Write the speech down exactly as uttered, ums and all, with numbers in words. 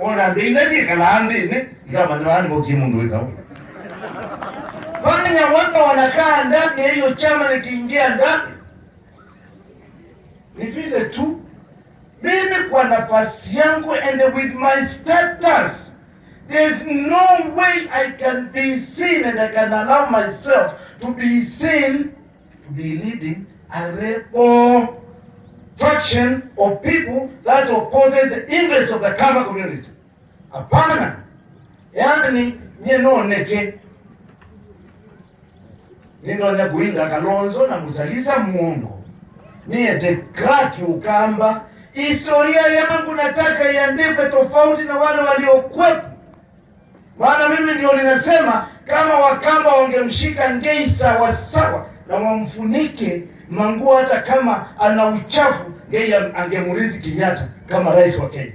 Ona mbĩ ila syĩkalaa nthĩnĩ ikamanya vaa nĩvokie mũndũ wĩ kau. Vanya watu wanakaa ndani ya hiyo chama nikiingia ndani. Ni vile tu mimi kwa nafasi yangu and with my status, there's no way I can be seen and I can allow myself to be seen to be leading a rebel faction of people that opposes the interests of the Kamba community. Hapana. Yani, nyie no neke. Nĩndonya kũinga Kalonzo na Musalisa mũongo. Niete kaki Ukamba. Historia yangu nataka iandikwe tofauti na wale waliokuwepo. Maana mimi ndio ninasema, kama Wakamba wangemshika Ngei sawasawa na wamfunike manguo, hata kama ana uchafu, Ngei am- angemrithi Kenyatta kama rais wa Kenya.